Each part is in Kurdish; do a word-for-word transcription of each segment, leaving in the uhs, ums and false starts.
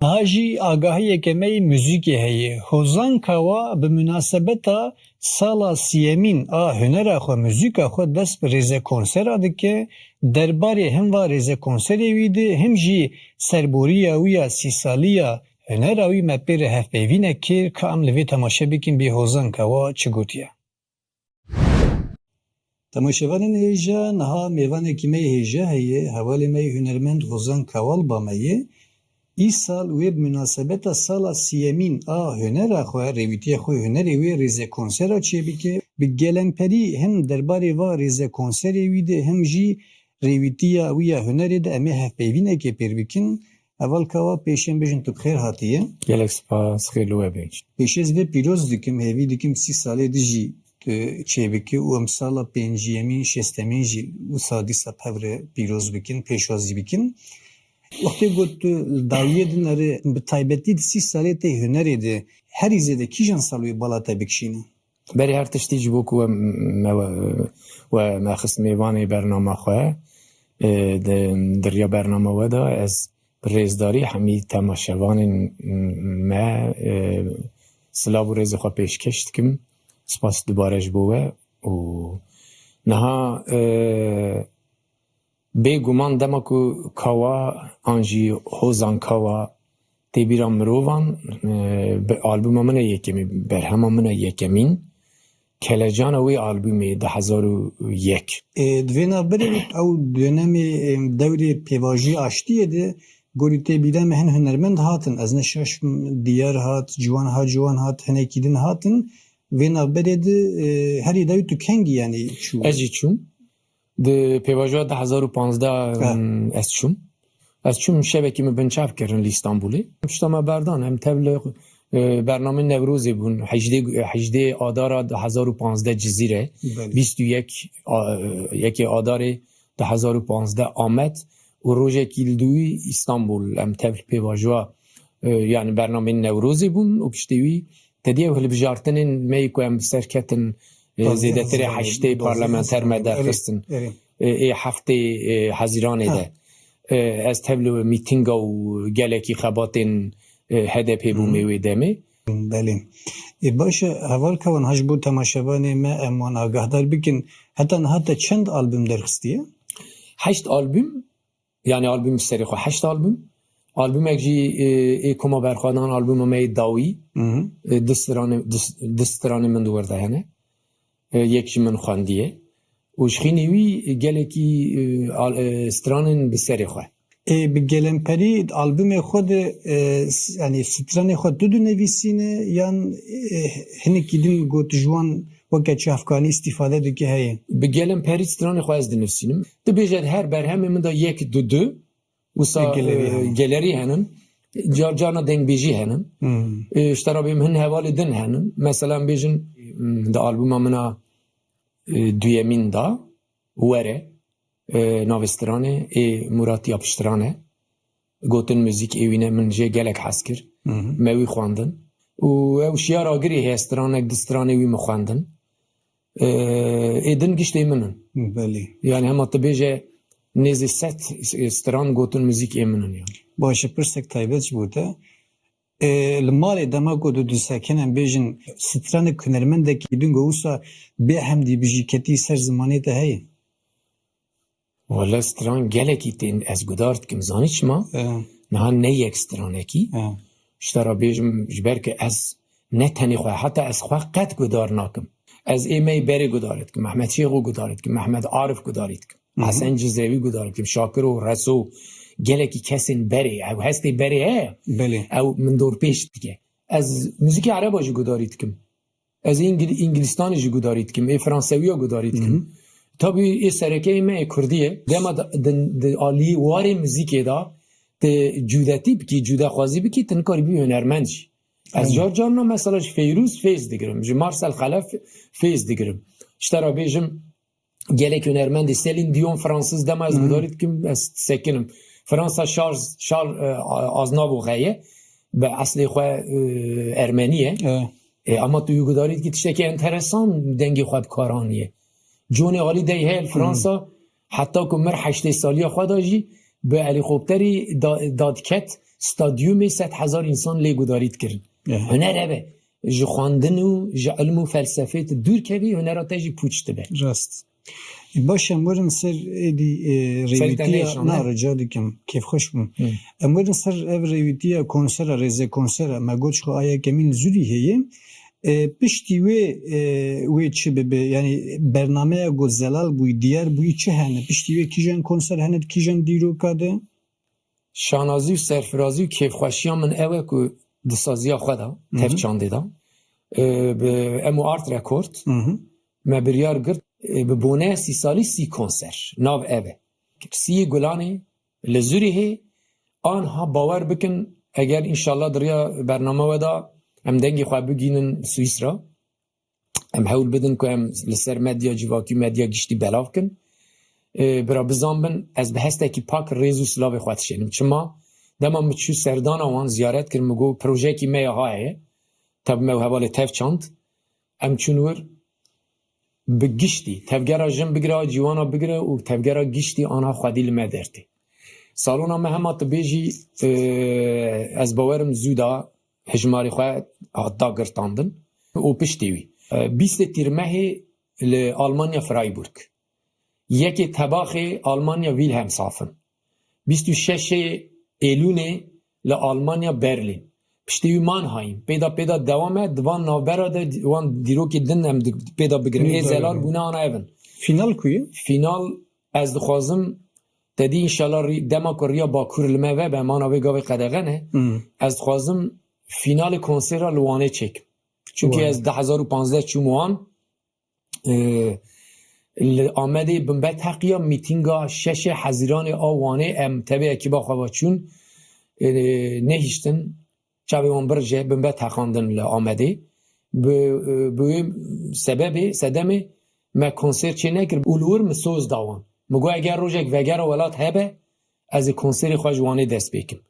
Niha jî agahiyeke me yê muzîkê heye. Hozan Kawa bi munasebeta sala siyemîn a hunera xwe, muzîka xwe dest bi rêzekonsera dike. Derbarê him va rêzekonserê wî de him jî serboriya wî ya sîsaliya hunera wî me pê re hevpeyvînek kir, ka em li vê temaşe bikin bê Hozan Kawa çi gotiye. Temaşevanên hêja, niha mêvanekî me yê hêja heye, hevalê me yê hunermend Hozan Kawa li ba me ye. Îsal wê bi munasebeta sala siyemîn a hunera xwe, rêwîtiya xwe hunerê wê rêzekonsera çêbike. Bi gelemperî him derbarê va rêzekonserê wî de him jî rêwîtiya wî ya hunerê de em ê hevpeyvînekê pêr bikin. Heval Kawa, pêşên bêjin tu bi xêr hatiye. Gelek spas, xêr li we be. Pêşê ez vê pîroz dikim, hêvî dikim sî salê din jî tu çêbike û em sala pênciyemîn, şêstemîn jî wisa dîsa bi hev re pîroz bikin, pêşwazî bikin. Wextê got tu li dawiyê dinere, bi taybetî di sî salê tê hunerê de herî zêde kîjan sal wê bala te bikişîne? Berî her tiştî ji bo ku we me, we, we me xist mêvanê bernama xwe, e, di, di riya bernama we de ez bi rêzdarî hemî temaşevanên me, e, silav û rêzê xwe pêşkêş dikim. Spas dubare ji bo we û niha, e, bêguman dema ku Kawa an jî Hozan Kawa tê bîra mirovan, e, bi albûma min e yekemîn, berhema min e yekemîn. Kelecana wê albûmê du hezar û yek. E, di vê navberê ew dönemê, e, dewrê pêvajoyê aştiyê de gorî tê bîra me hin hunermend hatin. Ez ne şaş bim, Diyar hat, Ciwan Haciwan hat, hinekî din hatin. Vê navberê de, e, herî dawî tu kengî, yanî çû? Ez jî çûm. Di pêvajoya du hezar û panzdeh, Ha. em, ez çûm. Ez çûm, şevekî min binçav kirin li Îstanbulê. Pişta me berdan, em tev li, e, bernameyên Newrozê bûn. Hejdê, hejdê Adara du hezar û panzdeh Cizîre. Belê. Bîst û yek a-, yekê Adarê du hezar û panzdeh Amed û rojekî li dûî Îstanbul. Em tev li pêvajoya, e, yani bernameyên Newrozê bûn û piştî wî tedî ew hilbijartinên me yê ku em bi ser ketin, e, Pazdeh zêdetirê Hezîranê, heştê pazdeh parlamenter me Hezîranê. Erê, derxistin. Erê. E, ê heftê, e, Hezîranê Ha. de. E, ez tev li mîtînga û gelekî xebatên, e, H D P bûm Hı. ê wê demê. Belê. E, baş e, heval Kawan, ha ji bo temaşevanê me em wan agahdar bikin. Heta niha te çend albûm derxistiye? Heşt albûm, yani albûm serê xwe heşt albûm. Albûmek jî, e, ê koma berxwedan albûma me yê dawî. Hı hı. E, du stranê, du, du stranê min di wir de hene. E, yek jî min xwendiye. Û ji xînê wî gelekî, e, al-, e, stranên bi serê xwe. Ê, bi gelemperî albûmê xwe de, e, s-, yanî stranê xwe tu dinivîsîne yan, e, hinekî din got ji wan weke çavkanî îstîfade dike heye? Bi gelemperî stranê xwe ez dinivîsînim. Tu bêje her berhemê min de yek du du, wisa, Gelerî e, hene. gelerî henin. Car carna dengbêjî henin. Hmm. E, ji te re bêm hin hevalê din henin. Mesela em bêjin, mm, di albûma min a, e, duyemîn de Were, e, navê stranê ê Murat Yapıştıran e. Gotin muzîk ê wî ne, min jê gelek hez kir. Hı hı. Me wî xwendin. Û ew Şiyar Agirî heye, stranek, du stranê wî min xwendin. E, ê din giştê min in. Belê. Yani hema tu bêje nêzî sed stran gotin muzîk ê min in yani. Baş e, pirsek taybet ji bo te. E, li malê dema ku tu disekine, em bêjin, stranek hunermendekî din ku wisa bê hemdî bijî ketî ser zimanê te heye? Wele stran gelekî tên ez gudar dikim. Zanî çima? E. Niha ne yek stranekî. E. Ji te re bêjim, ji ber ku ez ne tenê xwe, heta ez xwe qet gudar nakim. Ez ê me yê berê gudarî dikim, Mehmet Şêxo gudarî dikim, Mehmet Arif gudarî dikim. Hı hı. Hesen Cizrewî gudarî dikim, Şakiro, Reso, gelekî kesên berê, ew hestê berê heye, Belê. ew min dorpêç dike. Ez muzîkê ereba jî gudarî dikim. Ez Îngil-, Îngilistanî jî gudarî dikim, ê Fransewiya gudarî dikim. Hı hı. Tabî ê sereke yê me yê Kurdî ye. Dema di, di, di alî warê muzîkê de, tu cûdetî bikî, cûdexwazî bikî, tu nikarî bî hunermend jî. Ez Hı. car carna mesela ji Feyrûz fêz digirim, ji Marcel Xelef fêz digirim. Ji te re bêjim, gelek hunermendê, Celine Dion Fransız, dema ez Hı. gudarî dikim, ez sekinim. Fransa Charles, Charles, e, Aznavour heye, bi eslê xwe, e, Ermenî ye. Evet. E, ama tu yê gudarî dikî, tiştekî enteresan dengê xwe bi kar aniye. Johnny Hallyday heye li Hı. Fransa, heta ku mir heştê saliya xwe de jî bi helîkopterî da-, dadiket, Stadyumê sed hezar însan lê gudarî dikirin. Ehe. Huner ev e. Ji xwendin û ji ilm û felsefê tu dûr kevî, hunera te jî pûç dibe. Rast. E, baş, em werin ser êdî, e, Serî te rêwîtiya nêşan, na ne? Rica dikim, kêfxweş bûm. Hı. Em werin ser ev rêwîtiya konsera, rêze konsera, me got ji xwe a yekemîn Zurîhê ye. E, piştî wê, e, wê çi bibe? Yani bernameya ku zelal bûyî, diyar bûyî çi hene? Piştî wê kîjan konser hene di kîjan dîroka de? Şanazî û serfirazî û kêfxweşiya min ew e ku di saziya xwe de, Hı hı. tev çandê de, e, bi Emo Art Record, Hı hı. me biryar girt, e, bi boneya sî salî sî konser. Nav ev e. Sîyê Gulanê li Zurîhê, anha bawer bikin, eger înşallah di riya bername we de em dengê xwe bigînin Swîsra. Em hewl bidin ku em li ser medya civakî û medya giştî belav kin. E, bira bizan bin, ez bi hestekî pak rêz û silavê xwe dişênim. Çima? Dema min çû serdana wan ziyaret kir, min got, projeyekî me ya ha heye. Tabi me û hevalê tev çand. Em çûn wir, bi giştî, tevgera jin bigire, a ciwana bigire û tevgera giştî anha xwedî li me dertê. Salona me hema tu bêjî, e, ez bawerim zû da hejmarê xwe hat dagirtandin. Û piştî wî, e, bîstê Tîrmehê li Almanya Freiburg. Yekê Tebaxê Almanya Wilhelmshaven. Bîst û şeşê Êlûnê li Almanya Berlin. Piştî wî Mannheim. Pêda pêda dewam e. Di van navbera de wan dîrokê din em di-, pêda bigirin. Ê zelal bûne ana ev in. Final ku ye? Final ez dixwazim, te dî înşallah rî-, dema ku riya Bakur li me vebe, em ana vê gavê qedexe ne. Hmm. Ez dixwazim finalê konsera li Wanê çêkim. Çünkü Wanê. Ez du hezar û panzdeh çûm Wan, e, li Amedê binbe teqiya mîtînga şeşê Hezîranê a Wanê em tevê ekîba xwe ve çûn, e, nehiştin. Çavê wan birje, binbe teqandin li Amedê. Bi, e, bi wê sebebê, sedemê me konser çê nekir û li wir min soz da wan. Min got, eger rojek vegera welat hebe, ez ê konserê xwe ji Wanê dest pê kim.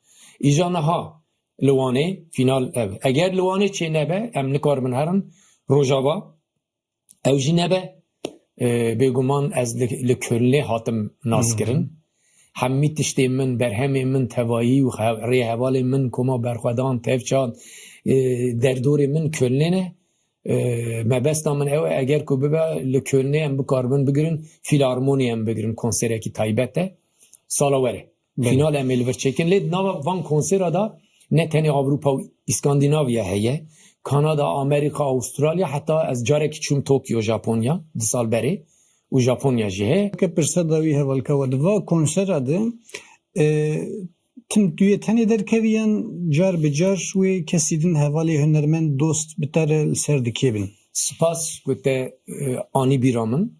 Îja niha li Wanê, final ev. Eger li Wanê çê nebe, em nikaribin herin Rojava. Ew jî nebe, e, bêguman ez li, li Kölnê hatim naskirin. Hı hı. Hemî tiştê min, berhemê min, tevayî û he-, rêhevalê min, koma berxwedan, tevçan, e, derdorê min Kölnê ne. E, mebesta min ew e, eger ku bibe li Kölnê em bikaribin bigirin, filarmonî em bigirin, konserekî taybet e. Sala were. Belê. Fînal em ê li vir çêkin. Lê di nava van konsera de ne tenê Avrupa û Îskandinavya heye. Kanada, Amerîka, Avustralya, heta ez carekî çûm Tokyo, Japonya, du sal berê. Û Japonya jî heye. Ke pirsa dawî hevalka we, di va konsera de, e, tim tu yê tenê derkevî yan car bi car wê kesî din, hevalê hunermend, dost bi te re li ser dikê bin? Spas ku te, e, anî bîra min.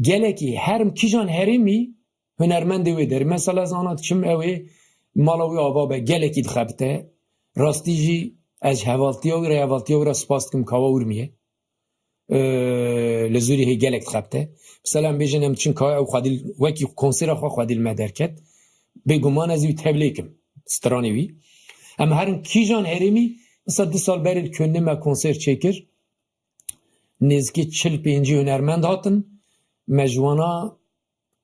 Gelekî herim kîjan herêmî hunermendê wê derê. Mesela ez ana diçim ew ê mala wî ava be, gelekî dixebite. Rastî jî ez ji hevaltiya wî re, hevaltiya wî re spas dikim, kawa Urmiyê. Ee, li Zurîhê gelek dixebite. Mesela em bêjin em diçin kawa ew xwedî wekî konsera xwe xwedî li me derket. Bêguman ez wî tevlê kim. Stranê wî. Em herin kîjan herêmî, mesela du sal berê li Kölnê me konser çêkir. Nêzikî çil pêncî hunermend hatin. Me ji wana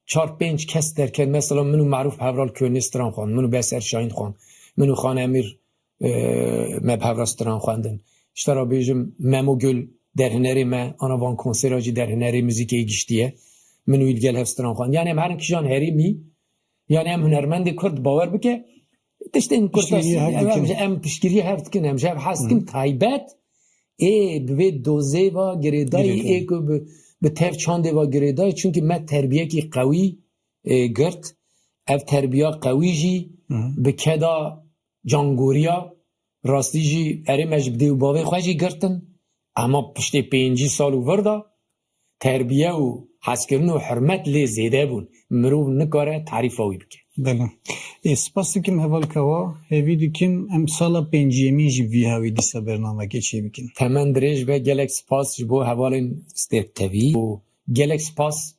çar pênc kes derket. Mesela min û Marûf Hevral Kölnê stran xwend. Min û Beser Şahîn xwend. Min û Xan Emîr, e, me bi hevra stran xwendin. Ji te re bêjim Memo Gül derhinerê me, ana van konsera jî derhinerê muzîkê giştî ye. Min û wî digel hev stran xwend. Yani em herin kîjan herêmî, yani em hunermendê Kurd bawer bike, tiştên Kurd Piştgiriyê hev em, dikin. Em piştgiriyê hev dikin, em ji hev hez dikin. Hı. Taybet ê bi vê dozê va girêdayî, Girêdayî. Ê ku bi, bi tev çandê va girêdayî, çunkî me terbiyekî qewî, ê, girt. Ev terbiya qewî jî Hı. bi keda cangoriya, rastî jî erê me ji bi dê û bavê xwe jî girtin. Ema piştê pêncî sal û vir de terbiye û hezkirin û hurmet lê zêde bûn. Mirov nikare tarîfa wî bike. Belê. Ê, spas dikim hevalka wa. Hêvî dikim em sala pênciyemîn jî vî hawî dîsa bernamekê çê bikin. Temen dirêj be, gelek spas ji bo hevalên Stêrk T V û gelek spas,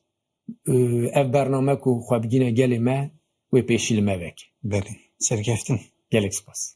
e, ev bername ku xwe bigîne gelê me wê pêşî li me veke. Belê. Serkeftin. Gelek spas.